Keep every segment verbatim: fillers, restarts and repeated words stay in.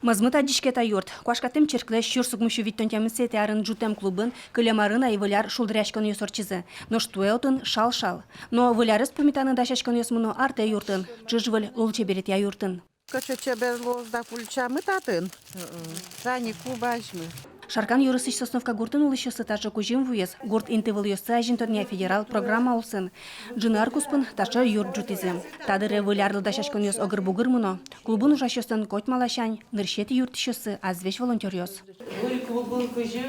Мӧзмыт адӟиське та юрт. Куашкатэм черклэсь сюрс укмыссю витьтон тямысэтӥ арын ӝутэм клубын кылем арын ай Выль ар шулдыръяськонъёс ортчизы. Нош туэ отын шал-шал. Но Выль арез пумитаны дасяськонъёс мыно артэ юртын, ӵыж-выль лулчеберетъя юртын. Кыӵе чебер луоз дак ульчамы татын. Тани клубазьмы. Шаркан ёросысь Сосновка гуртын улӥсьёслы таӵе кузьым вуиз гурт интывылъёсты азинтонъя федерал программа улсын. Ӝыны ар куспын таӵе юрт ӝутӥзы. Та дыре Выль арлы дасяськонъёс огыр-бугыр мыно. Клубын ужасьёслэн котьма ласянь нырысетӥ юрттӥсьёссы азвесь волонтёръёс. Выль клубын кызьы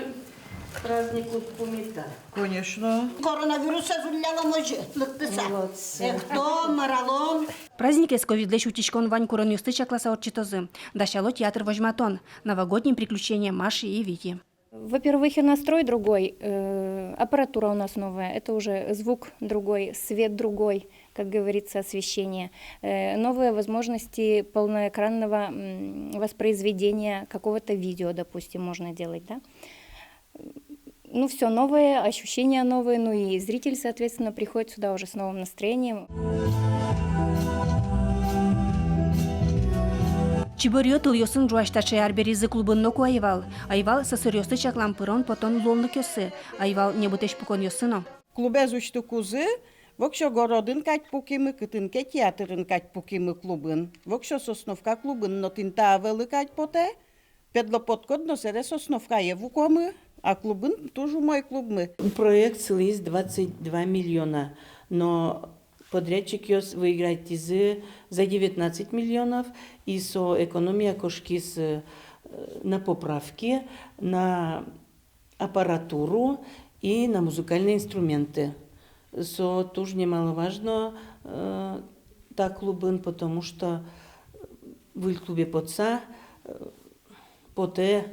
праздник уд пумита? Конечно. Коронавирусэз уллялом озьы лыктыса. Молодцы. Экто, мыралом. Праздникез ковидлэсь утиськон вань куронъёсты чакласа ортчытозы. Дасяло театр возьматон «Новогодние приключения Маши и Вити». Во-первых, и настрой другой, э, аппаратура у нас новая, это уже звук другой, свет другой, как говорится, освещение. Э, новые возможности полноэкранного, м, воспроизведения какого-то видео, допустим, можно делать, да? Ну, всё новое, ощущения новые, ну и зритель, соответственно, приходит сюда уже с новым настроением. Чиборъё тылъёсын ӝуась таӵе арберизы клубын ноку ӧй вал. Ӧй вал сӧсыръёсты чаклам пырон-потон луонлыкъёссы, ӧй вал небытэсь пуконъёссы но. Клубез усьтыкузы, воксё городын кадь пукимы, кытын ке театрын кадь пукимы клубын. Воксё Сосновка клубын но тӥни та вылэ кадь потэ. Педло подкод но сэре Сосновкае вукомы, а клубын туж умой клубмы. Проект сылӥз двадцать два миллиона, но подрядчикъёс выиграть тӥзы за девятнадцать миллионов, и со экономия кошкиз, э, на поправки, на аппаратуру и на музыкальные инструменты. Со туж немаловажно, э, та клубын, потому что выль клубе потса, э, потэ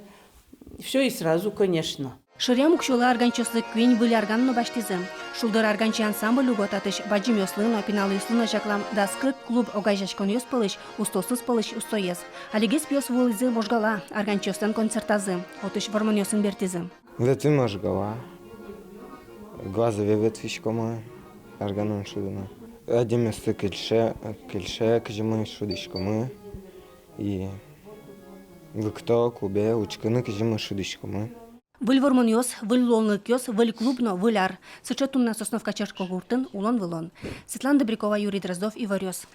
всё и сразу, конечно. Шыръям уксёлы арганчиослы куинь выль арган но басьтӥзы. «Шулдыр арганчи» ансамбль уго татысь бадӟымъёслы но, пиналъёслы но чаклам дас кык клуб огазеяськонъёс пӧлысь устоосыз пӧлысь устоез. Алигес пиос вуылӥзы Можгала арганчиослэн концертазы. Отысь вормонъёсын бертӥзы. Лыктӥм Можгала, Глазове ветлӥськомы арганэн шудыны. Адямиосты кельше, кельше, кызьы ми шудӥськомы, и лыкто клубе учкыны, кызьы ми шудӥськомы. Выль вормонъёс, выль луонлыкъёс, выль клуб но выль ар. Сыӵе туннэ Сосновка черкогуртын улон-вылон. Светлана Добрякова, Юрий Дроздов, «Иворъёс».